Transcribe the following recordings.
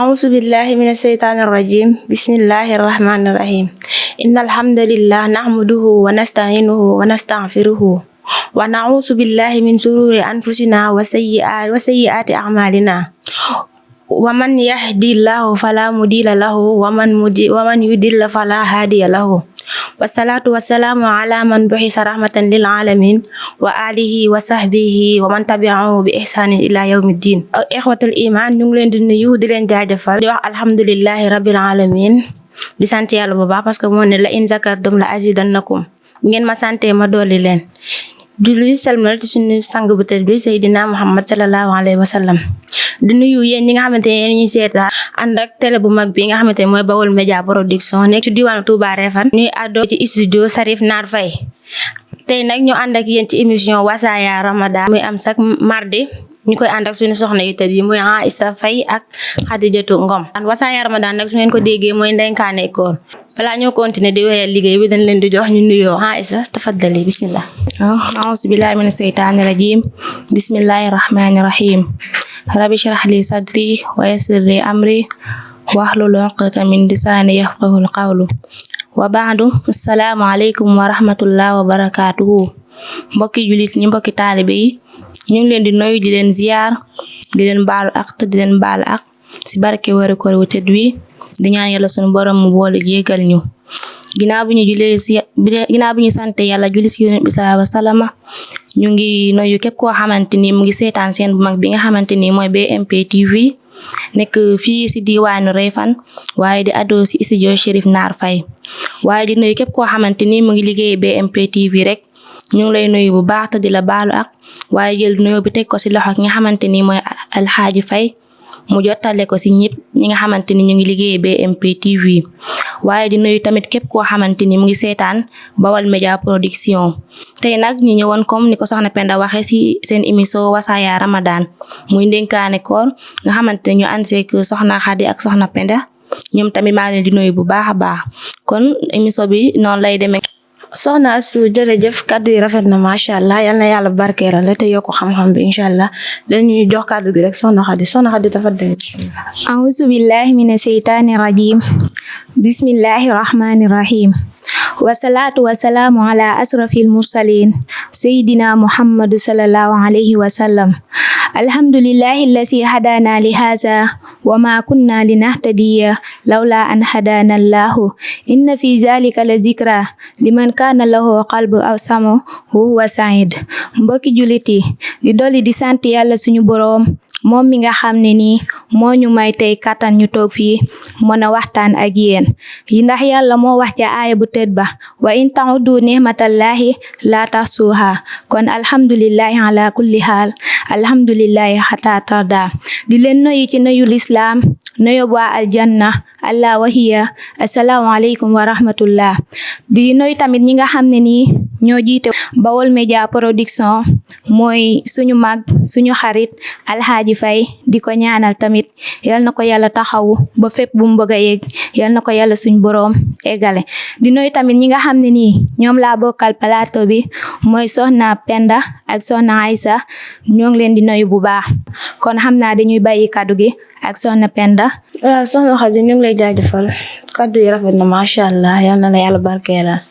أعوذ بالله من الشيطان الرجيم بسم الله الرحمن الرحيم إن الحمد لله نحمده ونستعينه ونستغفره ونعوذ بالله من شرور أنفسنا وسيئات أعمالنا ومن يهدي الله فلا مضل له ومن يضلل فلا هادي له والصلاة والسلام على من بعث رحمة للعالمين وآله وصحبه ومن تبعه بإحسان إلى يوم الدين. إخوة الإيمان ñu ngi leen di nuyu di leen jaajëfal di wax alhamdulillahi rabbil alamin di sant Yàlla bu baax parce que moo ne la in zakartum la azidannakum ngeen ma sante ma dolli leen julli salmal ci suñu sang bu tedd bi Seydina Muhammad sallallahu alayhi wa sallam di nuyu yéen ñi nga xamante ne yéen ñuy seetaan ànd ak télé bu mag bi nga xamante ne mooy Baol Média Production nekk ci diwaanu Touba Refane ñuy àddoo ci studio Cherif Nar Faye tey nag ñu ànd ak yéen ci émission Wassaya Ramadan muy am chaque mardi ñu koy ànd ak suñu soxna yu tedd yi muy Aïssa Faye ak Khadijatou Ngom Wassaya Ramadan nag su ngeen ko déggee mooy ndenkaane koor balaa ñoo continuer di wéyal liggéey bi dañ leen di jox ñu nuyoo Aïssa tafaddali bismillah a'uuzu billahi mina shaytaani rajiim bismillahi rahmaani rahiim rabbi shrah li sadri wa yassir li amri wahlul uqdatan min lisaani yafqahul qawlu wa ba'du assalaamu alaykum wa rahmatullahi wa barakatuhu mbokki julit ñi mbokki taalibe yi ñu ngi leen di nuyu di leen ziyaar di leen baalu ak te di leen baal ak ci barke weeru koor wu tedd wi di ñaan Yàlla sunu borom mu boole jégal ñu ginnaaw bi ñu sante Yàlla julli ci Yonent bi sallallahu alayhi wa sallam ñu ngi nuyu képp koo xamante ni mu ngi seetaan seen bu mag bi nga xamante ni mooy BMP TV nekk fii ci diwaanu Refane waaye di àddoo ci studio Cherif Nar Faye waaye di nuyu képp koo xamante ni mu ngi liggéey BMP TV rek ñu ngi lay nuyu bu baax te di la baalu ak waaye jël nuyoo bi teg ko ci loxo ki nga xamante ni mooy Alxaaji Faye mu jottale ko ci ñëpp ñi nga xamante ni ñu ngi liggéey BMP TV waaye di nuyu tamit képp koo xamante ni mu ngi seetaan Baol Média Production tey nag ñu ñëwoon comme ni ko soxna Penda waxee ci seen émission Wassaya Ramadan muy ndenkaane koor nga xamante ni ñu ànd seeg soxna Khady ak soxna Penda ñoom tamit maa leen di nuyu bu baax a baax kon émission bi noonu lay demee. soxna Astou jërëjëf kàddu yi rafet na macha allah yal na yàlla barkeeral la te yokk xam-xam bi incha allah dañuy jox kàddu bi rek soxna Khady tafaddali. a'uuzu billahi mina shaytaani rajiim bismillahi rahmaani rahiim wasalaatu wasalaamu ala asrafil mursaliin sayyidina muhammad sallallahu alayhi wa sallam alhamdulillahi allazii hadaana li haazaa wa maa kunna linahtadiya lawlaa an hadaana allahu inna fi zaalika la zikraa liman kaana lahu qalbu aw samu huwa sa'iid mbokki jullit yi di dolli di sant Yàlla suñu boroom moom mi nga xam ne nii moo ñu may tey kattan ñu toog fii mën a waxtaan ak yéen ndax Yàlla moo wax ca aaya bu tedd ba wa in ta'uddu ni'matallahi la tahsuha kon alhamdulillahi ala kulli haal alhamdulillahi hatta tarda di leen nuyu ci nuyu lislaam nuyu waa aljanna allah wahiya assalaamu alaykum wa rahmatullah di nuyu tamit ñi nga xam ne nii ñoo jiite Baol Média Production mooy suñu mag suñu xarit Alxaaji Faye di ko ñaanal tamit yal na ko Yàlla taxawu ba fépp bu mu bëgg a yegg yal na ko Yàlla suñu boroom eggale di nuyu tamit ñi nga xam ne nii ñoom laa bokkal plateau bi mooy soxna Penda ak soxna Aïssa ñoo ngi leen di nuyu bu baax kon xam naa dañuy bàyyi kaddu gi ak soxna Penda. waaw soxna Khady ñu ngi lay jaajëfal kaddu yi rafet na macha allah yal na la Yàlla barkeelal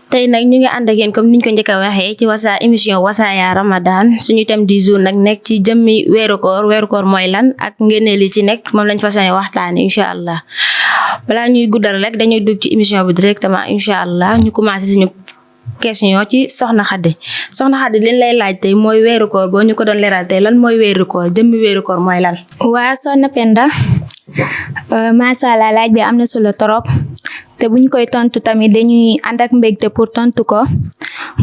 tey nag ñu ngi ànd ak yéen comme niñ ko njëkk a waxee ci émission Wassaya Ramadan suñu thème du jour nag nekk ci jëmmi weeru koor mooy lan ak ngëneel li ci nekk moom lañ fas yéene waxtaane incha allah balaa ñuy guddal rek dañuy dugg ci émission bi directement incha allah ñu commencé suñu question ci soxna Khady liñ lay laaj tey mooy weeru koor boo ñu ko doon leeral tey lan mooy weeru koor jëmmi weeru koor mooy lan. waa soxna Penda macha allah laaj bi am na solo trop te buñ koy tontu tamit dañuy ànd ak mbégte pour tontu ko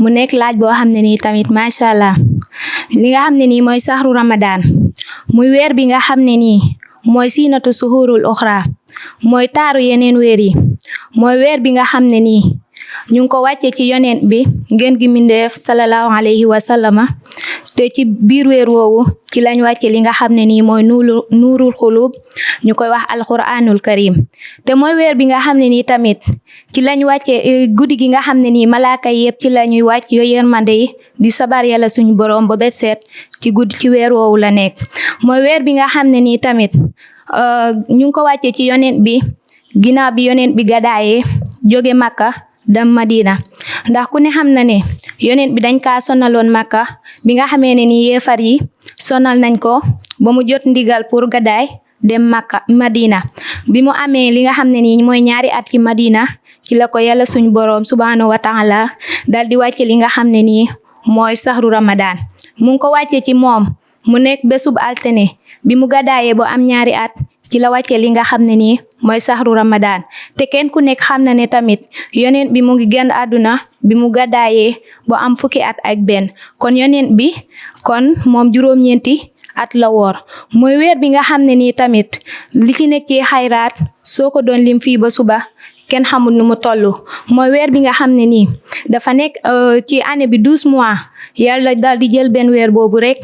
mu nekk laaj boo xam ne nii tamit macha allah li nga xam ne nii mooy saxru Ramadan muy weer bi nga xam ne nii mooy siinatu suhurul uxra mooy taaru yeneen weer yi mooy weer bi nga xam ne nii ñu ngi ko wàcce ci yonent bi ngeen gi mindeef sallallahu alayhi wa sallama te ci biir weer woowu ci lañ wàcce li nga xam ne nii mooy nuurul xulub ñu koy wax alquranul karim te mooy weer bi nga xam ne nii tamit ci lañ wàcce guddi gi nga xam ne nii malaaka yëpp ci la ñuy wàcc yooyu yërmande yi di sabar Yàlla suñu boroom ba bet seet ci guddi ci weer woowu la nekk mooy weer bi nga xam ne nii tamit ñu ngi ko wàcce ci yonent bi ginnaaw bi yonent bi gàddaayee jóge Makka dem Madina ndax ku ne xam na ne yonent bi dañ kaa sonaloon Makka bi nga xamee ne ni yéefar yi sonal nañ ko ba mu jot ndigal pour gàddaay dem Madina bi mu amee li nga xam ne nii mooy 2 at ci Madina ci la ko yàlla suñ boroom subhanahu wa taala dal di wàcce li nga xam ne nii mooy saxru Ramadan mu ngi ko wàcce ci moom mu nekk bésub altine bi mu gàddaayee ba am 2 at ci la wàcce li nga xam ne nii mooy saxru Ramadan te kenn ku nekk xam na ne tamit yonent bi mu ngi génn àdduna bi mu gàddaayee ba am 10 at ak benn kon yonent bi kon moom juróom-ñeenti at la woor mooy weer bi nga xam ne nii tamit li ci nekk ci xayraat soo ko doon lim fii ba suba kenn xamul nu mu toll mooy weer bi nga xam ne nii dafa nekk ci année bi 12 mois yàlla dal di jël benn weer boobu rek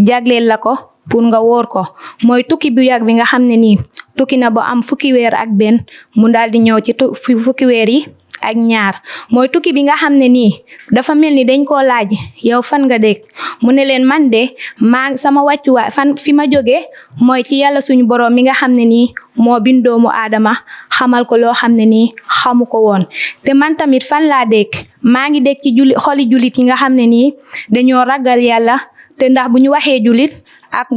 jagleel la ko pour nga woor ko mooy tukki bu yàgg bi nga xam ne nii tukki na ba am 10 weer ak benn mu daal di ñëw ci 10 weer yi ak 2 mooy tukki bi nga xam ne nii dafa mel ni dañ koo laaj yow fan nga dëkk mu ne leen man de sama wàccuwaay fan fi ma jógee mooy ci yàlla suñu boroom mi nga xam ne nii moo bind doomu aadama xamal ko loo xam ne nii xamu ko woon te man tamit fan laa dëkk maa ngi dëkk ci xoli jullit yi nga xam ne nii dañoo ragal yàlla te ndax bu ñu waxee jullit ak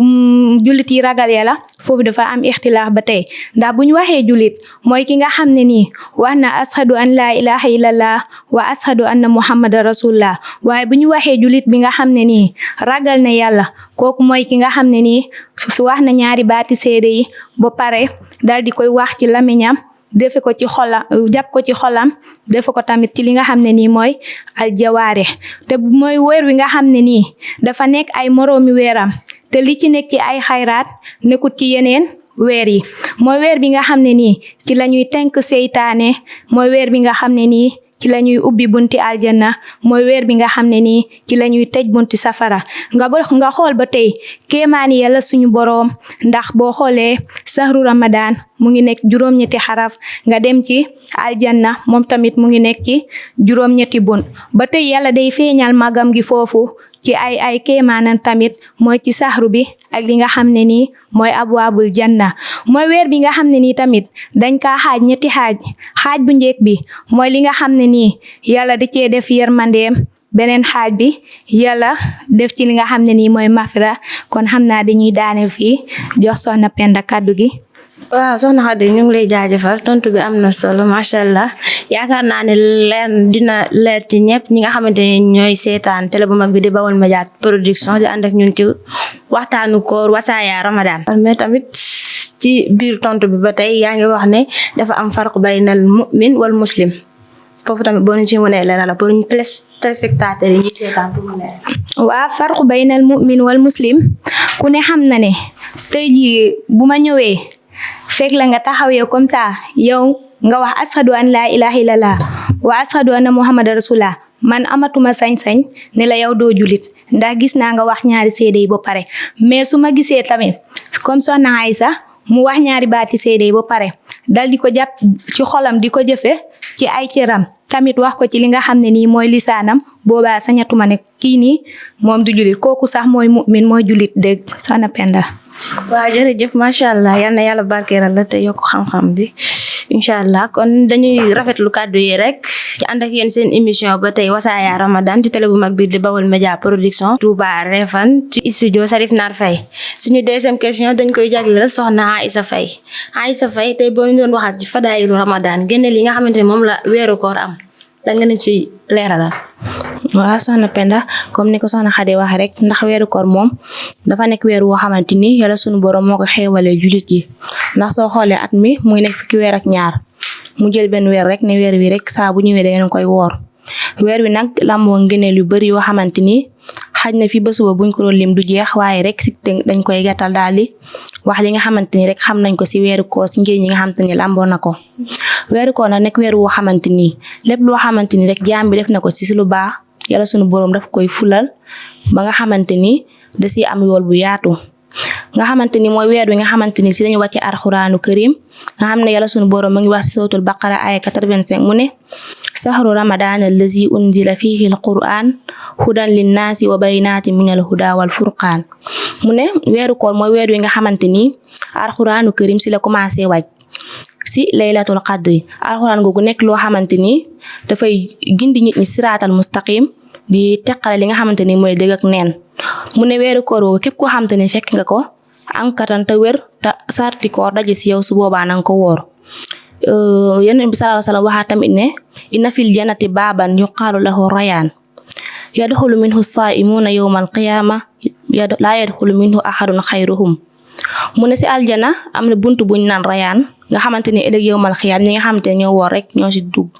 jullit yi ragal yàlla foofu dafa am ixtilaaf ba tey ndax bu ñu waxee jullit mooy ki nga xam ne nii wax na ashadu an laa ilaha illallah wa ashadu anna muhammadan rasulullah waaye bu ñu waxee jullit bi nga xam ne nii ragal na yàlla kooku mooy ki nga xam ne nii su wax na 2 baati seede yi ba pare dal di koy wax ci lamiñam defe ko ci xolam jàpp ko ci xolam defe ko tamit ci li nga xam ne nii mooy aljawaare te mooy weer wi nga xam ne nii dafa nekk ay moroomi weeram te li ci nekk ci ay xayraat nekkut ci yeneen weer yi mooy weer bi nga xam ne nii ci la ñuy tënk seytaane mooy weer bi nga xam ne nii ci la ñuy ubbi bunti aljanna mooy weer bi nga xam ne nii ci la ñuy tëj bunti safara nga xool ba tey kéemaani yàlla suñu boroom ndax boo xoolee sahru Ramadan mu ngi nekk 7 xaraf nga dem ci aljanna moom tamit mu ngi nekk ci 7 bunt ba tey yàlla day feeñal magam gi foofu ci ay kéemaanan tamit mooy ci sahru bi ak li nga xam ne nii mooy abwaabul janna mooy weer bi nga xam ne nii tamit dañ kaa xaaj 2 xaaj bu njëkk bi mooy li nga xam ne nii yàlla da cee def yërmandeem beneen xaaj bi yàlla def ci li nga xam ne nii mooy mafira kon xam naa dañuy daaneel fii jox soxna Penda kaddu gi. waaw soxna Khady ñu ngi lay jaajëfal tontu bi am na solo macha allah yaakaar naa ne dina leer ci ñëpp ñi nga xamante ne ñooy seetaan télé bu mag bi di Baol Médias production di ànd ak ñun ci waxtaanu koor Wassaya Ramadan. mais tamit ci biir tontu bi ba tey yaa ngi wax ne dafa am farq baynal mu'min wal muslim foofu tamit boo ñu ci mënee leeral pour ñu téléspectateurs yi ñuy seetaan pour mu leer. waa farq baynal mu'min wal muslim ku ne xam na ne tey jii bu ma ñëwee. fekk la nga taxawee comme ça yow nga wax ashadu an laa ilaha illallah wa ashadu anna muhammadan rasulullah man amatuma sañ-sañ ne la yow doo julit ndax gis naa nga wax 2 seede yi ba pare mais su ma gisee tamit comme soxna Aïssa mu wax 2 baati seede yi ba pare dal di ko jàpp ci xolam di ko jëfe ci ay cëram tamit wax ko ci li nga xam ne nii mooy lisaanam boobaa sañatuma ne kii nii moom du julit kooku sax mooy mu'min mooy julit dëgg soxna Penda. waaw jërëjëf macha allah yal na yàlla barkeeral la te yokk xam-xam bi incha allah kon dañuy rafetlu kàddu yi rek ci ànd ak yéen seen émission ba tey Wassaya Ramadan ci télé bu mag bi di Baol Médias production Touba Refane ci studio Sarif Nar Faye suñu deuxième question dañ koy jagleel soxna Aïssa Faye tey boo ñu doon waxaat ci fadaayilu Ramadan génne li nga xamante ne moom la weeru koor am lan nga ñu ci leeralal. waaw soxna Penda comme ni ko soxna Khady waxee rek ndax weeru koor moom dafa nekk weer woo xamante ni yàlla sunu borom moo ko xeewalee jullit yi ndax soo xoolee at mi muy nekk 2 weer ak 2 mu jël benn weer rek ne weer wi rek saa bu ñëwee da ngeen koy woor weer wi nag lamboo ngëneel yu bari yoo xamante ni xaj na fi ba suba buñ ko doon lim du jeex waaye rek si dañ koy gàttal daal di wax li nga xamante ni rek xam nañ ko si weeru koor si njëriñ yi nga xamante ni lamboo na ko. weeru koor nag nekk weer woo xamante ni lépp loo xamante ni rek jaam bi def na ko si lu baax yàlla sunu borom daf koy fulal ba nga xamante ni da siy am yool bu yaatu nga xamante ni mooy weer wi nga xamante ni si lañu wàcce alxuraanu karim nga xam ne yàlla sunu borom mu ngi wax ci suratul baqara aya 85 mu ne sahru ramadan allazi unzila fihi alquran hudan linnaasi wa bayinatin min alhuda wal furqaan mu ne weeru koor mooy weer wi nga xamante ni alxuraanu karim si la commencé wàcc si laylatul qadri alxuraan googu nekk loo xamante ni dafay gindi nit ñi siraatal mustaqim di teqale li nga xamante ni mooy dëgg ak neen mu ne weeru koor woowu képp koo xamante ni fekk nga ko am kattan te wér te sarti koor daje si yow su boobaa nanga ko woor Yonent bi sallallahu alayhi wa sallam waxaa tamit ne inna fil jannati baaban yuqaalu lahu rayaan yadxulu minhu saa'imuuna yawmal qiyaama laa yadxulu minhu ahadun xayruhum mu ne si aljana am na buntu buñ naan rayaan nga xamante ni ëllëg yawmal qiyaama ñi nga xamante ne ñoo woor rek ñoo si dugg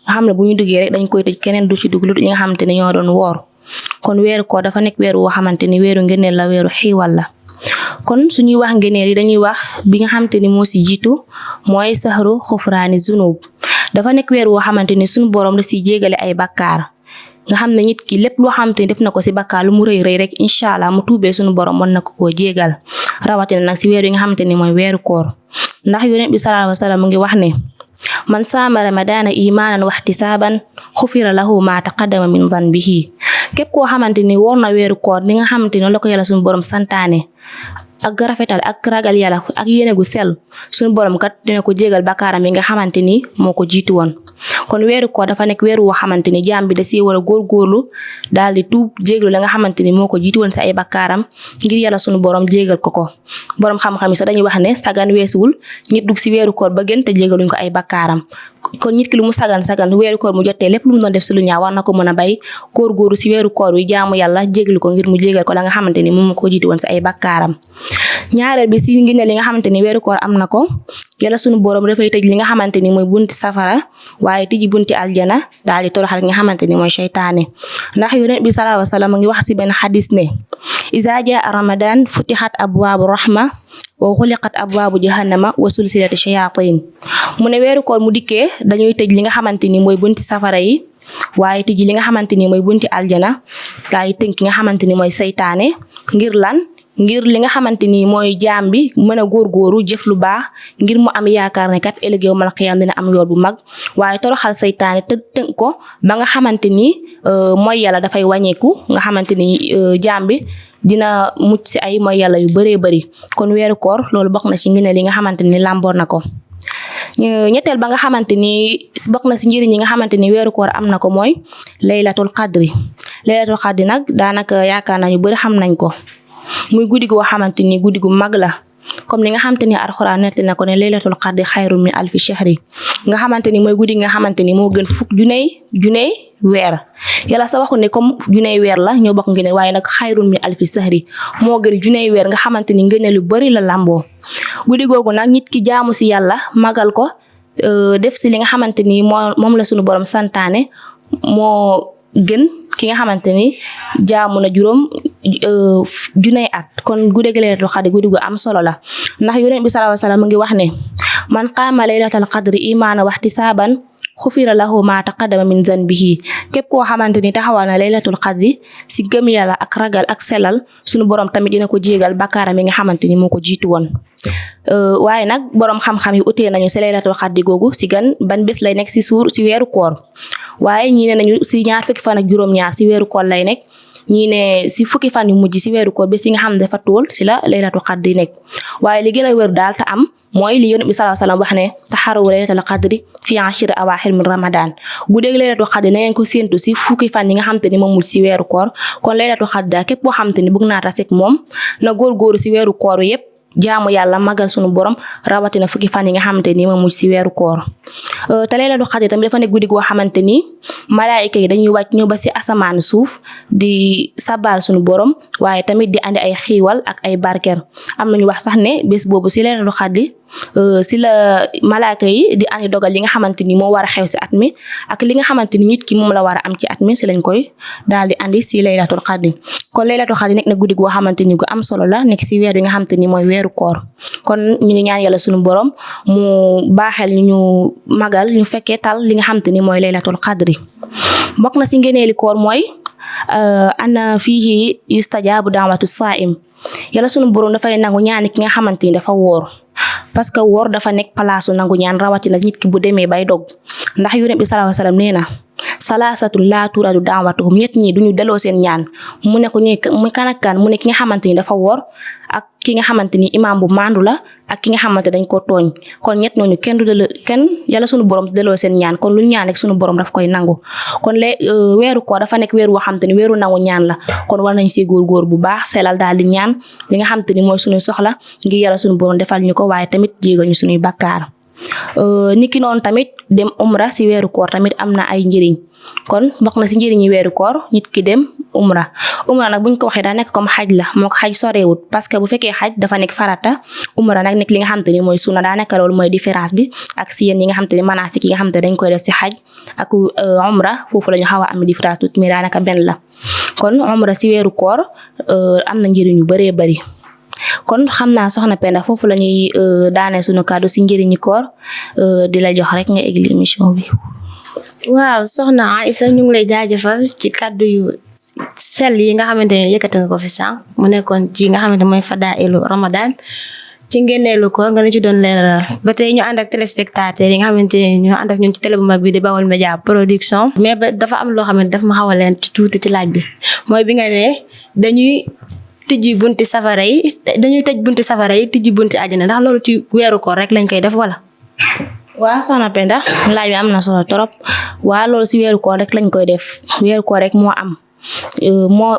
nga xam ne bu ñu duggee rek dañ koy tëj keneen du ci dugg lu ñi nga xamante ne ñoo doon woor kon weeru koor dafa nekk weeru woo xamante ni weeru ngëneel la weeru xiiwal la kon suñuy wax ngëneel yi dañuy wax bi nga xamante ni moo si jiitu mooy sahru xufraani zunub dafa nekk weer woo xamante ni suñu borom da si jégale ay bakkaar nga xam ne nit ki lépp loo xamante ni def na ko si bakkaar lu mu rëy rëy rek incha allah mu tuubee suñu borom mën na ko koo jégal rawatina nag si weer yi nga xamante ni mooy weeru koor ndax Yonent bi sallallahu alayhi wa sallam mu ngi wax ne man saama ramadaana imaanan waxtisaaban xufira lahu maa taqaddama min zanbihi képp koo xamante ni woor na weeru koor ni nga xamante ni la ko yàlla suñu borom santaane ak rafetal ak ragal yàlla ak yéene gu sell suñu borom kat dina ko jégal bakkaaram yi nga xamante ni moo ko jiitu woon kon weeru koor dafa nekk weeru woo xamante ni jaam bi da si war a góorgóorlu daal di tuub jéglu la nga xamante ni moo ko jiitu woon si ay bakkaaram ngir yàlla suñu borom jégal ko borom xam-xam yi sax dañuy wax ne sagan weesuwul nit dugg si weeru koor ba gën te jégaluñ ko ay bakkaaram kon nit ki lu mu sagan weeru koor mu jotee lépp lu mu doon def si lu ñaaw war na ko mën a bay góorgóorlu si weeru koor wi jaamu yàlla jéglu ko ngir mu jégal ko la nga xamante ni moom moo ko jiitu woon si ay bakkaaram ñaareel bi si ngëneel li nga xamante ni weeru koor am na ko yàlla sunu borom dafay tëj li nga xamante ni mooy bunti safara waaye tëji bunti aljana daal di toroxal nga xamante ni mooy seytaane ndax Yonent bi sallallahu alayhi wa sallam ngi wax si benn xadis ne iza jaa ramadan futixat abwaabu rahma wa xuliqat abwaabu jahannama wa sulsilati shayatin mu ne weeru koor mu dikkee dañuy tëj li nga xamante ni mooy bunti safara yi waaye tëji li nga xamante ni mooy bunti aljana daal di tënk nga xamante ni mooy seytaane ngir li nga xamante ni mooy jaam bi mën a góorgóoru jëf lu baax ngir mu am yaakaar ne kat ëllëg yawmal qiyaam dina am yool bu mag waaye toroxal seytaane te tënk ko ba nga xamante ni mooy yàlla dafay wàññeeku nga xamante ni jaam bi dina mucc si ay mooy yàlla yu bëree bëri kon weeru koor loolu bokk na ci ngëneel li nga xamante ni làmboor na ko ñetteel ba nga xamante ni bokk na si njëriñ yi nga xamante ni weeru koor am na ko mooy laylatul qadri nag daanaka yaakaar nañu bëri xam nañ ko muy guddi goo xamante ni guddi gu mag la comme ni nga xamante ni alxuraan nettali na ko ne laylatul qadri xayrun min alfi shahri nga xamante ni mooy guddi nga xamante ni moo gën fukk juney weer yàlla sa waxu ne comme juney weer la ñoo bokk ngeen waaye nag xayrun min alfi shahri moo gën juney weer nga xamante ni ngëneel lu bari la lamboo guddi googu nag nit ki jaamu si yàlla magal ko def si li nga xamante ni moom la sunu borom santaane moo gën ki nga xamante ni jaamu na juróom juney at kon guddi gi laylatul qadri guddi gu am solo la ndax Yonent bi sallallahu alayhi wa sallam mu ngi wax ne man qaama laylatul qadri imaana waxtisaaban xufira lahu maa taqaddama min zanbihi képp koo xamante ni taxawal na laylatul qadri si gëm yàlla ak ragal ak selal sunu borom tamit dina ko jégal bakkaaram yi nga xamante ni moo ko jiitu woon waaye nag borom xam-xam yi utee nañu si laylatul qadri googu si ban bés lay nekk si weeru koor waaye ñii ne nañu si ñaar fukki fan ak juróom-ñaar si weeru koor lay nekk ñii ne si fukki fan yu mujj si weeru koor bés yi nga xam ne dafa tool si la laylatul qadri nekk waaye li gën a wër daal te am mooy li Yonent bi sallallahu alayhi wa sallam wax ne taxaru laylatul qadri fi ashri awaaxir min ramadan guddeeg laylatul qadri na ngeen ko séentu si fukki fan yi nga xam te ni moom mujj si weeru koor kon laylatul qadri daal képp boo xam te ni bëgg naa taseeg moom na góorgóoru si weeru koor yépp jaamu yàlla magal sunu borom rawatina fukki fan yi nga xamante ni moom mujj si weeru koor te laylatul qadri tamit dafa nekk guddi goo xamante ni malaayika yi dañuy wàcc ñëw ba si asamaan suuf di sabal sunu borom waaye tamit di andi ay xiiwal ak ay barker am nañu wax sax ne bés boobu si laylatul qadri si la malaaka yi di andi dogal li nga xamante ni moo war a xew si at mi ak li nga xamante ni nit ki moom la war a am ci at mi si lañ koy daal di andi si laylatul qadri kon laylatul qadri nekk na guddi goo xamante ni gu am solo la nekk si weer yi nga xamante ni mooy weeru koor kon ñu ngi ñaan yàlla sunu borom mu baaxel ñu magal ñu fekkee tal li nga xamante ni mooy laylatul qadri bokk na si ngëneeli koor mooy ana fiihi yustajabu da'watu saa'im yàlla sunu borom dafay nangu ñaan ki nga xamante ni dafa woor parce que woor dafa nekk palaasu nangu ñaan rawatina nit ki bu demee bay dog ndax Yonent bi sallallahu alayhi wasallam nee na salaasatun laa turadu da'watuhum ñett ñi duñu delloo seen ñaan mu ne ko mu kan ak kan mu ne ki nga xamante ni dafa woor ak ki nga xamante ni imaam bu maandu la ak ki nga xamante dañ ko tooñ kon ñett ñooñu kenn yàlla sunu borom delloo seen ñaan kon lu ñaan rek sunu borom daf koy nangu kon weeru koor dafa nekk weer woo xamante ni weeru nangu ñaan la kon war nañ si góor bu baax selal daal di ñaan li nga xamante ni mooy suñuy soxla ngir yàlla sunu borom defal ñu ko waaye tamit jégal ñu suñuy bakkaar niki noonu tamit dem umra si weeru koor tamit am na ay njëriñ kon bokk na si njëriñi weeru koor nit ki dem umra nag buñ ko waxee daa nekk comme xaj la moo ko xaj sorewut parce que bu fekkee xaj dafa nekk farata umra nag nekk li nga xamante ni mooy sunna daa nekk loolu mooy différence bi ak si yéen yi nga xamante ni manasik yi nga xamante dañ koy def si xaj ak umra foofu la ñu xaw a am différence tuuti mais daa nekk benn la kon umra si weeru koor am na njëriñ yu bëree bëri kon xam naa soxna Penda foofu la ñuy daane suñu kàddu si njëriñi koor di la jox rek nga egli émission bi. waaw soxna Aïssa ñu ngi lay jaajëfal ci kàddu yu sell yi nga xamante ne yëkkati nga ko fi sànq mu nekkoon ci nga xamante mooy fadailu Ramadan ci ngénneelu koor nga ñu ci doon leeral ba tey ñu ànd ak téléspectateurs yi nga xamante ne ñoo ànd ak ñun ci télé bu mag bi di Baol Média Production mais dafa am loo xam ne daf ma xaw a leen ci tuuti ci laaj bi mooy bi nga ne dañuy tijji bunti safara yi dañuy tëj bunti safara yi tijji bunti àjjana ndax loolu ci weeru koor rek lañ koy def wala. waaw soxna Penda laaj bi am na solo trop waa loolu si weeru koor rek lañ koy def weeru koor rek moo am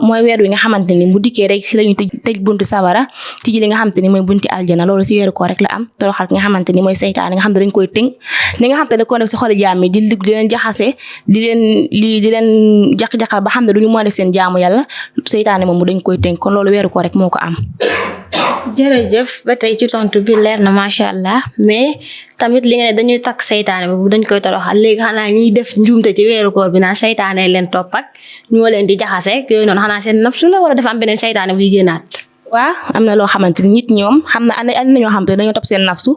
mooy weer wi nga xamante ni bu dikkee rek si lañu tëj buntu sawara tijji li nga xamante ni mooy bunti aljana loolu si weeru koor rek la am toroxal nga xamante ni mooy seytaane nga xam ne dañ koy tënk li nga xam te da ko def si xoli jaam yi di leen jaxase di leen jaq-jaqal ba xam ne duñu mën a def seen jaamu yàlla seytaane moom dañ koy tënk kon loolu weeru koor rek moo ko am. jërëjëf ba tey ci tontu bi leer na macha allah mais tamit li nga ne dañuy takk seytaane boobu dañ koy toroxal léegi xanaa ñiy def njuumte ci weeru koor bi naan seytaane leen topp ak ñoo leen di jaxase yooyu noonu xanaa seen nafsu la wala dafa am beneen seytaane buy génnaat. waaw am na loo xamante ni nit ñoom xam na am na ñoo xamante ne dañoo topp seen nafsu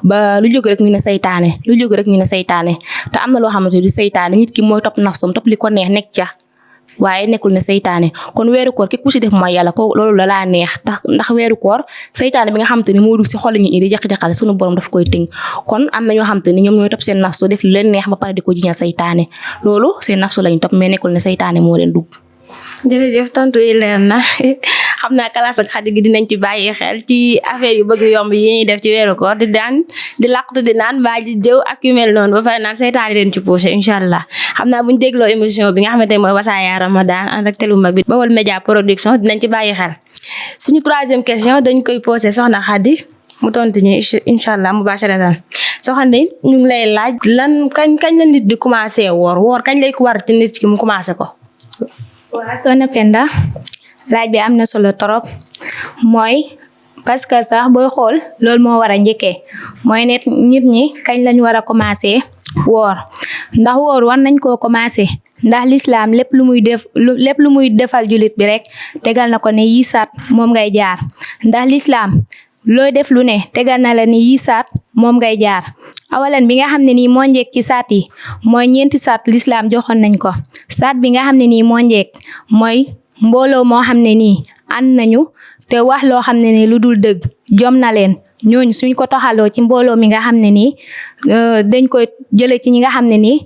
ba lu jóg rek ñu ne seytaane te am na loo xamante ni seytaane nit ki mooy topp nafsam topp li ko neex nekk ca. waaye nekkul ne seytaane kon weeru koor képp ku ci def mooy yàlla ko loolu la laa neex ndax weeru koor seytaane bi nga xamante ni moo dugg ci xol nit ñi di jaq-jaqale sunu borom daf koy tënk kon am na ñoo xamante ni ñoom ñooy topp seen nafsu def lu leen neex ba pare di ko jiñal seytaane loolu seen nafsu lañ topp mais nekkul ne seytaane moo leen dugg. jërëjëf tontu yi leer na xam naa classe ak Xadi gi dinañ ci bàyyi xel ci affaire yu bëgg yomb yi ñuy def ci weeru koor di làqatu di naan mbaa di jëw ak yu mel noonu ba pare naan seytaane leen ci poussé incha allah xam naa buñ dégloo émission bi nga xamante ne mooy Wassaya Ramadan ànd ak télé bu mag bi Baol Média Production dinañ ci bàyyi xel suñu troisième question dañ koy posé soxna Xadi mu tontu ñu incha allah mubasharatan soxna ñu ngi lay laaj lan kañ la nit di commencé woor kañ lay war ci nit ki mu commencé ko. waaw soxna Penda laaj bi am na solo trop mooy parce que sax booy xool loolu moo war a njëkkee mooy nit ñi kañ lañ war a commencer woor ndax woor war nañ koo commencer ndax l'islam lépp lu muy defal julit bi rek tegal na ko ne yi saat moom ngay jaar ndax l'islam looy def lu ne tegal na la ni yi saat moom ngay jaar awalan bi nga xam ne nii moo njëkk ci saat yi mooy ñeenti saat l'islam joxoon nañ ko saat bi nga xam ne nii moo njëkk mooy mbooloo moo xam ne nii ànd nañu te wax loo xam ne nii lu dul dëgg jom na leen ñooñu suñ ko toxaloo ci mbooloo mi nga xam ne nii dañ koy jële ci ñi nga xam ne nii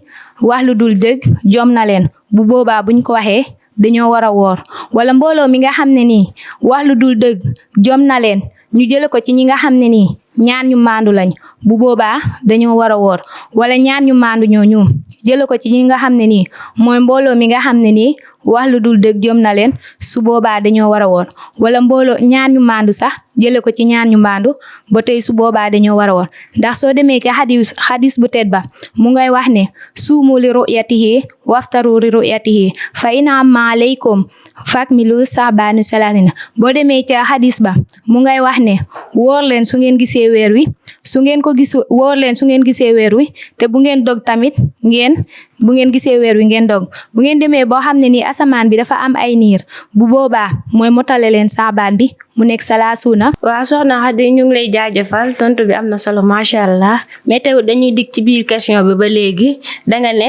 wax lu dul dëgg jom na leen bu boobaa buñ ko waxee dañoo war a woor wala mbooloo mi nga xam ne nii wax lu dul dëgg jom na leen ñu jële ko ci ñi nga xam ne nii ñaar ñu maandu lañ bu boobaa dañoo war a woor wala ñaar ñu maandu ñooñu jële ko ci ñi nga xam ne nii mooy mbooloo mi nga xam ne nii wax lu dul dëgg jom na leen su boobaa dañoo war a woor wala mbooloo ñaar ñu maandu sax jële ko ci ñaar ñu maandu ba tey su boobaa dañoo war a woor ndax soo demee ci xadis bu tedd ba mu ngay wax ne suumu li ru'yatihi waftaru li ru'yatihi fa in amma alaykum fakmilu saabanu salatina boo demee ca xadis ba mu ngay wax ne woor leen su ngeen gisee weer wi woor leen su ngeen gisee weer wi te bu ngeen dog tamit bu ngeen gisee weer wi ngeen dog bu ngeen demee boo xam ne nii asamaan bi dafa am ay niir bu boobaa mooy motale leen saabaan bi mu nekk salaasuuna. waaw soxna Xadi ñu ngi lay jaajëfal tontu bi am na solo macha allah mais teewul dañuy dig ci biir question bi ba léegi danga ne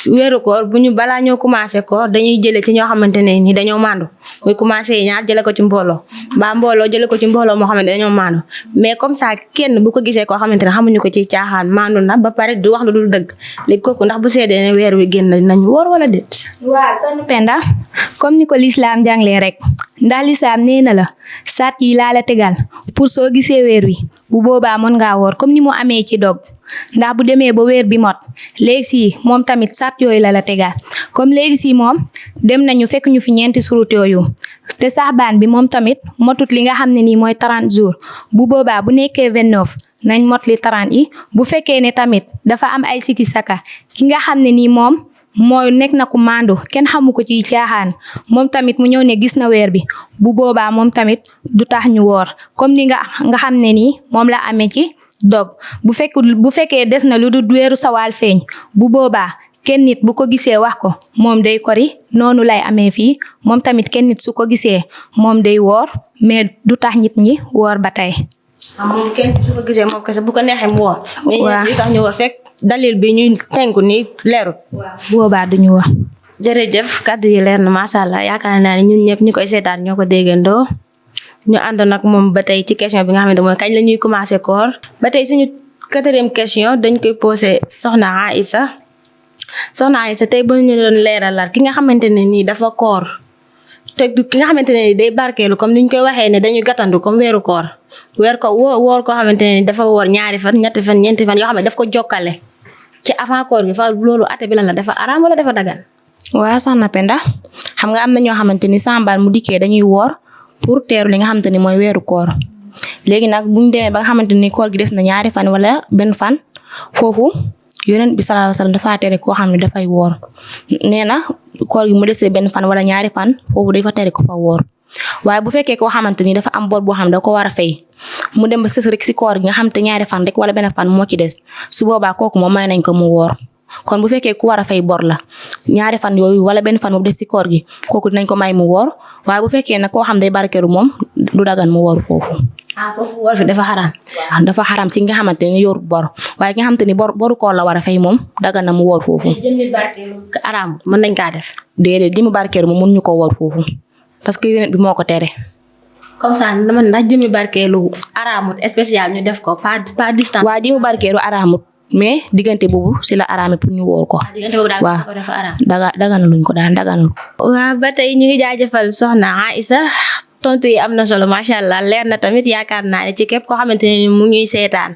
weeru koor bu ñu balaa ñoo commencé koor dañuy jëlee ci ñoo xamante ne ni dañoo maandu muy commencé ñaar jëlee ko ci mbooloo mbaa mbooloo jëlee ko ci mbooloo moo xamante ne dañoo maandu mais comme ça kenn bu ko gisee koo xamante ne xamuñu ko ci caaxaan maandu na ba pare du wax lu dul dëgg léegi kooku ndax bu seedee ne weer wi génn nañ woor wala déet. waa Soxna Penda comme ni ko lislaam jànglee rek ndax lislaam nee na la sart yi laa la tegal pour soo gisee weer wi bu boobaa mën ngaa woor comme ni mu amee ci dog ndax bu demee ba weer bi mot léegi si moom tamit sart yooyu la tegal comme léegi si moom dem nañu fekk ñu fi ñeenti surut yooyu te saxbaan bi moom tamit motut li nga xam ne nii mooy 30 jours bu boobaa bu nekkee 29 nañ mot li 30 yi bu fekkee ne tamit dafa am ay sikki saka ki nga xam ne nii moom mooy nekk na ku maandu kenn xamu ko ci caaxaan moom tamit mu ñëw ne gis na weer bi bu boobaa moom tamit du tax ñu woor comme ni nga xam ne nii moom la amee ci dog bu fekkee des na lu dul weeru sawaal feeñ bu boobaa kenn nit bu ko gisee wax ko moom day kori noonu lay amee fii moom tamit kenn nit su ko gisee moom day woor mais du tax nit ñi woor ba tey. moom kenn su ko gisee moom kese bu ko neexee mu woor. waaw mais tax ñu woor fekk dalil bi ñuy tënku ni leerul. boobaa duñu wax. jërëjëf kàddu yi leer na macha allah yaakaar naa ne ñun ñëpp ñu koy seetaan ñoo ko déggandoo ñu ànd nag moom ba tey ci question bi nga xamante mooy kañ la ñuy commencé koor ba tey suñu 4e question dañ koy posé Soxna Aïssa tey ba ñu doon leeralal ki nga xamante ne nii dafa koor te ki nga xamante ne nii day barkeelu comme ni ñu koy waxee ne dañuy gàttandu comme weeru koor woor koo xamante ne nii dafa woor ñaari fan ñetti fan ñeenti fan yoo xam ne daf ko jokkale ci avant koor gi fa loolu ate bi lan la dafa araam wala dafa dagan. waaw Soxna Penda xam nga am na ñoo xamante ni sambal mu dikkee dañuy woor pour teeru li nga xamante ni mooy weeru koor léegi nag buñ demee ba nga xamante ni koor gi des na ñaari fan wala benn fan foofu yonent bi sallallahu alayhi wasallam dafa tere koo xam ne dafay woor nee na koor gi mu desee benn fan wala ñaari fan foofu dafa tere ko fa woor waaye bu fekkee koo xamante ni dafa am bor boo xam ne da ko war a fay mu dem ba sës rek si koor gi nga xam te ñaari fan rek wala benn fan moo ci des su boobaa kooku moom may nañ ko mu woor kon bu fekkee ku war a fay bor la ñaari fan yooyu wala benn fan mu des ci koor gi kooku dinañ ko may mu woor waaye bu fekkee nag koo xam day barkeeru moom du dagan mu woor foofu. foofu woor fi dafa xaraam. dafa xaraam si nga xamante ni yor bor waaye nga xamante ni boru koor la war a fay moom dagan na mu woor foofu. jëmmi barkeeru araam mën nañ kaa def. déedéet jëmmi barkeeru moom mun ñu ko woor foofu parce que yonent bi moo ko tere. comme ça dama ndax jëmmi barkeelu araamut spécial ñu def ko pas distance. waaw jëmmi barkeeru araamut mais diggante boobu si la araame pour ñu woor ko. diggante boobu daal waaw ko dafa araam. daganaluñ ko daal daganal. waaw ba tey ñu ngi jaajëfal Soxna Aïssa tontu yi am na solo macha allah leer na tamit yaakaar naa ne ci képp koo xamante ne ni mu ñuy seetaan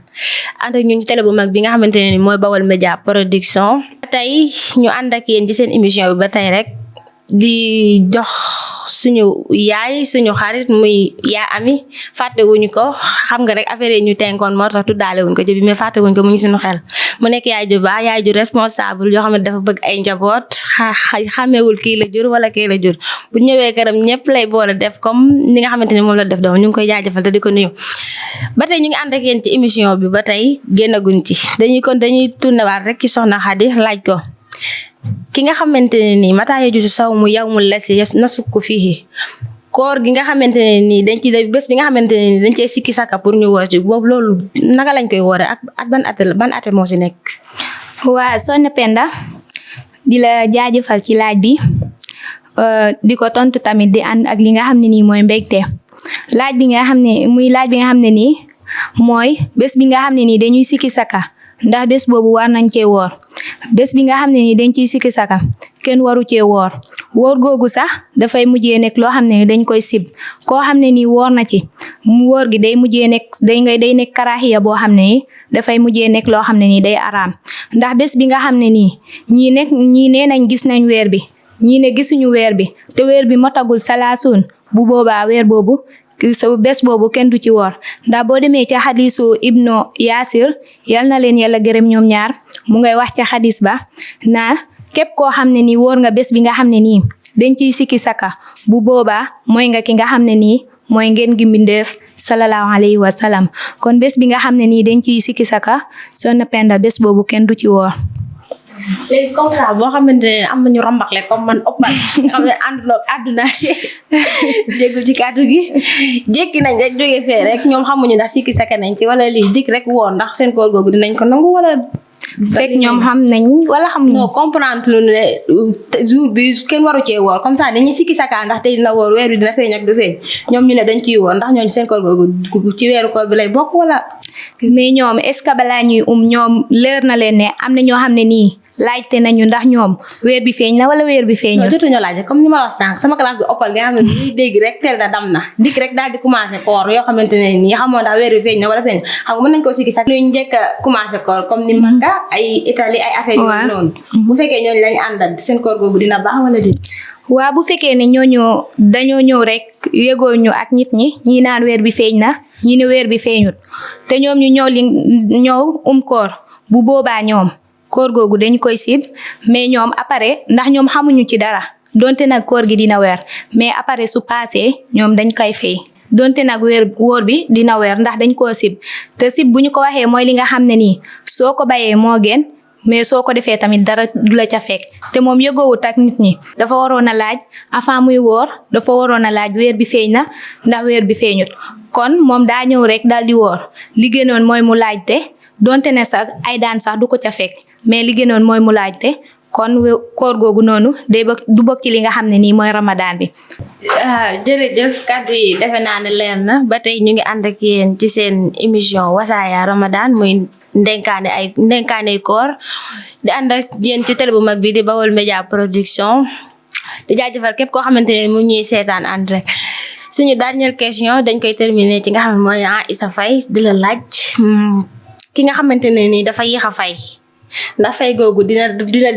ànd ak ñun ci télé bu mag bi nga xamante ne ni mooy Baol Média Production. ba tey ñu ànd ak yéen ci seen émission bi ba tey rek di jox suñu yaay suñu xarit muy yaa ami fàttewuñu ko xam nga rek affaire yi ñu tenkoon moo tax tuddaale wuñ ko ci bi mais fàttewuñ ko mu ngi suñu xel mu nekk yaay ju baax yaay ju responsable yoo xam ne dafa bëgg ay njaboot xamewul kii la jur wala kii la jur bu ñëwee këram ñëpp lay boole def comme ni nga xamante ni moom la def doom ñu ngi koy jaajëfal te di ko nuyu ba tey ñu ngi ànd ak yéen ci émission bi ba tey génnaguñ ci dañuy tourné waat rek ci Soxna Xadi laaj ko ki nga xamante ne nii mataa yajuuzu sawmu yawmul lazii nasukku fiihi koor gi nga xamante ne nii dañ ci bés bi nga xamante ne nii dañ cee sikki saka pour ñu woor ci boobu loolu naka lañ koy woore ak ban ate moo si nekk. waa Soxna Penda di la jaajëfal ci laaj bi di ko tontu tamit di ànd ak li nga xam ne nii mooy mbégte laaj bi nga xam ne nii mooy bés bi nga xam ne nii dañuy sikki saka ndax bés boobu war nañ cee woor bés bi nga xam ne ni dañ ciy sikki saka kenn waru cee woor googu sax dafay mujjee nekk loo xam ne ni dañ koy sib koo xam ne nii woor na ci mu woor gi day mujjee nekk day nekk karaaxiya boo xam ne ni dafay mujjee nekk loo xam ne nii day araam ndax bés bi nga xam ne nii ñii nee nañ gis nañ weer bi ñii ne gisuñu weer bi te weer bi motagul salaasun bu boobaa weer boobu bés boobu kenn du ci woor ndax boo demee ca xadisu Ibnu Yaasir yal na leen yàlla gërëm ñoom ñaar mu ngay wax ca xadis ba naa képp koo xam ne nii woor nga bés bi nga xam ne nii dañ ciy sikki saka bu boobaa mooy nga ki nga xam ne nii mooy ngeen gi mbindeef sallallahu alayhi wa sallam kon bés bi nga xam ne nii dañ ciy sikki saka Soxna Penda bés boobu kenn du ci woor. léegi comme ça boo xamante ne am nañu rambaxle comme man oppal nga xam ne ànduloo àdduna jéggul ci kàddu gi jékki nañ rek jógee fee rek ñoom xamuñu ndax sikki saka nañ ci wala lii jik rek woor ndax seen koor googu dinañ ko nangu wala fekk ñoom xam nañ wala xamuñu. non comprendre lu ne jour bi kenn waru cee woor comme ça dañuy sikki saka ndax tey dina woor weer bi dina feeñ ak du feeñ ñoom ñu ne dañ ciy woor ndax ñooñu seen koor googu ci weeru koor bi lay bokk wala. mais ñoom est-ce que balaa ñuy ñoom leer na leen ne am na ñoo xam ne nii laajte nañu ndax ñoom weer bi feeñ na wala weer bi feeñul. non jotuñu laajte comme ni ma la wax sànq sama classe bi oppal nga xam ne nii dégg rek teel na dam na dikk rek daal di commencé koor yoo xamante ne nii xamoo ndax weer bi feeñ na wala feeñ xam nga mën nañ ko sikki sax luñ njëkk a commencé koor comme ni Makka ay Italie ay affaire yooyu noonu bu fekkee ñooñu lañ àndal seen koor googu dina baax wala déet. waa bu fekkee ne ñooñu dañoo ñëw rek yëgoo ñu ak nit ñi naan weer bi feeñ na ñi ne weer bi feeñut te ñoom ñu ñëw koor bu boobaa ñoom koor googu dañ koy sib mais ñoom après ndax ñoom xamuñu ci dara donte nag koor gi dina weer mais après su passé ñoom dañ koy fay donte nag woor bi dina weer ndax dañ koo sib te sib bu ñu ko waxee mooy li nga xam ne nii soo ko bayee moo gën mais soo ko defee tamit dara du la ca fekk te moom yëgoowut ak nit ñi dafa waroon a laaj avant muy woor dafa waroon a laaj weer bi feeñ na ndax weer bi feeñut kon moom daa ñëw rek daal di woor li gënoon mooy mu laajte donte ne sax ay daan sax du ko ca fekk mais li gënoon mooy mu laajte kon koor googu noonu du bokk ci li nga xam ne nii mooy Ramadan bi. jërëjëf kàddu yi defe naa ne leer na ba tey ñu ngi ànd ak yéen ci seen émission Wassaya Ramadan muy ndenkaane koor di ànd ak yéen ci télé bu mag bi di Baol Média Production di jaajëfal képp koo xamante ne mu ñuy seetaan ànd rek suñu dernière question dañ koy terminer ci nga xam ne mooy Aïssa Faye di la laaj ki nga xamante ne nii dafa yéex a fay ndax fay googu dina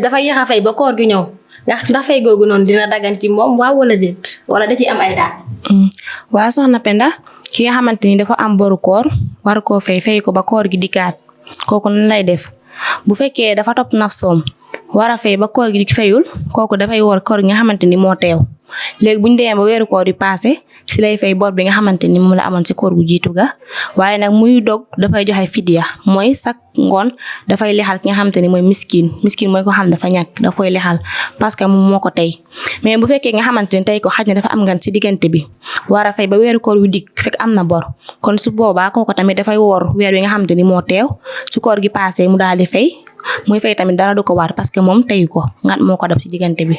dafa yéex a fay ba koor gi ñëw ndax fay googu noonu dina dagan ci moom waaw wala déet wala da ci am ay daan. waa soxna Penda ki nga xamante ni dafa am boru koor war koo fay ko ba koor gi dikkaat kooku nan lay def bu fekkee dafa topp nafsoom war a fay ba koor gi di fayul kooku dafay woor koor gi nga xamante ni moo teew léegi bu ñu demee ba weeru koor yi passé si lay fay bor bi nga xamante ni moom la amoon si koor gu jiitu ga waaye nag muy dog dafay joxe fidya mooy chaque ngoon dafay lexal ki nga xamante ni mooy miskin mooy ko xam dafa ñàkk daf koy lexal parce que moom moo ko tey mais bu fekkee nga xamante ni tey ko xaj na dafa am ngan si diggante bi war a fay ba weeru koor wi dikk fekk am na bor kon su boobaa kooku tamit dafay woor weer wi nga xamante ni moo teew su koor gi passé mu daal di fay muy fay tamit dara du ko war parce que moom teyu ko ngan moo ko def si diggante bi.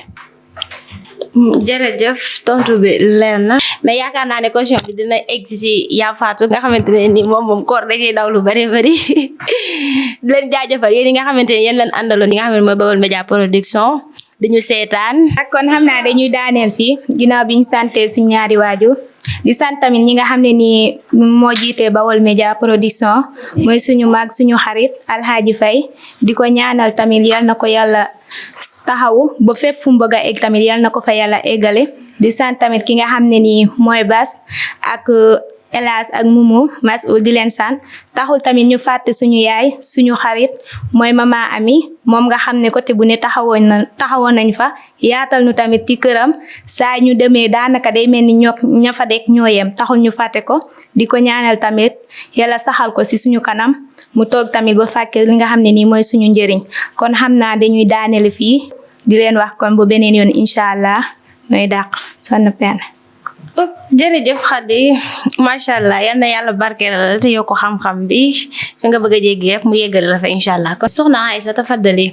jërëjëf tontu bi leer na mais yaakaar naa ne question bi dina egg si yaa Fatou nga xamante ne ni moom koor dañuy daw lu bari di leen jaajëfal yéen yi nga xamante ne yéen leen àndaloon yi nga xam ne mooy Baol Média Production dañu seetaan. ak kon xam naa dañuy daaneel fii ginnaaw bi ñu sante suñu ñaari waajur di sant tamit ñi nga xam ne nii moo jiite Baol Média Production mooy suñu mag suñu xarit Alhaji Faye di ko ñaanal tamit yal na ko yàlla taxawu ba fépp fu mu bëgg a egg tamit yal na ko fa yàlla eggale di sant tamit ki nga xam ne nii mooy Bas ak Elas ak Mumu Masoul di leen sant taxul tamit ñu fàtte suñu yaay suñu xarit mooy mama Ami moom nga xam ne côté bu ne taxawoon nañ fa yaatal ñu tamit ci këram saa ñu demee daanaka day mel ni ña fa dekk ñoo yem taxul ñu fàtte ko di ko ñaanal tamit yàlla saxal ko ci suñu kanam mu toog tamit ba fàkke li nga xam ne nii mooy suñu njëriñ kon xam naa dañuy daanele fii di leen wax kon bu beneen yoon incha allah mooy dàq sonn pen jërëjëf Khady macha allah yal na yàlla barkeel la te yokk xam-xam bi fi nga bëgg a jéggi yëpp mu yeggal la fa incha allah kon soxna Aïssa tafaddali.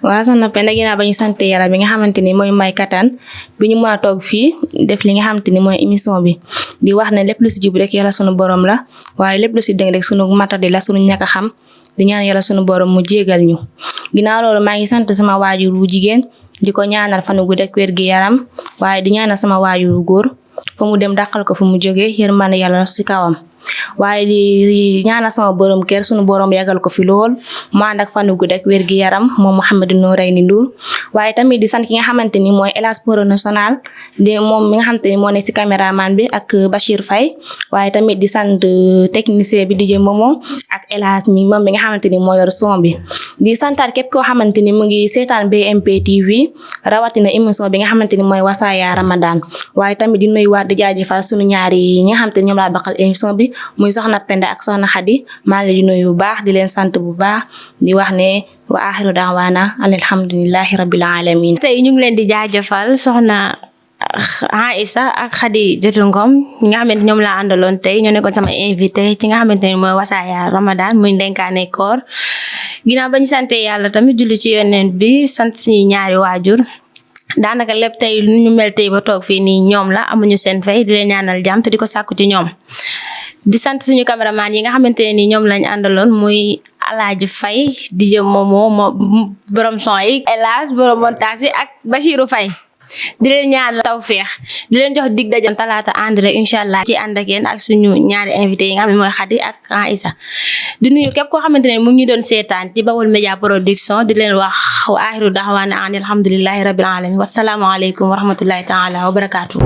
waaw soxna Penda ginnaaw ba ñu sant yàlla bi nga xamante ni mooy may kattan bi ñu mën a toog fii def li nga xamante ni mooy émission bi di wax ne lépp lu si jub rek yàlla sunu borom la waaye lépp lu si dëng rek sunu matadi la sunu ñàkk a xam di ñaan yàlla sunu borom mu jégal ñu ginnaaw loolu maa ngi sant sama waajur wu jigéen di ko ñaanal fanu gudd ak wér gi yaram waaye di ñaanal sama waajur wu góor fa mu dem dàqal ko fu mu jógee yërmande yàlla si kawam waaye di ñaanal sama borom kër sunu borom yàggal ko fi lool mu ànd ak fanu gudd ak wér gi yaram moom Mouhamadou Nourayni Ndour waaye tamit di sant ki nga xamante ni mooy Elas Pro National di moom mi nga xamante ni moo nekk si caméraman bi ak Bachir Faye waaye tamit di sant technicien bi DJ Momo ak Elas ñi moom mi nga xamante ni moo yor son bi di santaat képp koo xamante ni mu ngi seetaan BMP TV rawatina émission bi nga xamante ni mooy Wassaya Ramadan waaye tamit di nuyuwaat di jaajëfal sunu ñaari ñi nga xamante ni ñoom laa baqal émission bi muy soxna Penda ak soxna Khady maa ngi leen di nuyu bu baax di leen sant bu baax di wax ne wa axiru daawaana alhamdulillahi rabbil alamin. tey ñu ngi leen di jaajëfal soxna Aïssa ak Khady Diatou Ngom ñi nga xamante ñoom laa àndaloon tey ñoo nekkoon sama invité ci nga xamante ni mooy Wassaya Ramadan muy ndenkaane koor ginnaaw bañ sante yàlla tamit julli ci yonent bi sant suñu ñaari waajur daanaka lépp tey nu ñu mel tey ba toog fii nii ñoom la amuñu seen fay di leen ñaanal jàmm te di ko sàkku ci ñoom di sant suñu cameraman yi nga xamante ne nii ñoom lañ àndaloon muy Alaaji Fay di jëm moo borom son yi Elas borom montage yi ak Bachirou Fay di leen ñaanal tawféex di leen jox dig daje talaata ànd rek incha allah ci ànd ak yéen ak suñu ñaari invité yi nga xam ne mooy Khady ak Aïssa di nuyu képp koo xamante ne mu ngi ñu doon seetaan ci Baol Média Production di leen wax wa axiru daxwaana an alhamdulillahi rabbil alamin wasalaamu aleykum wa rahmatullahi taala wa barakaatu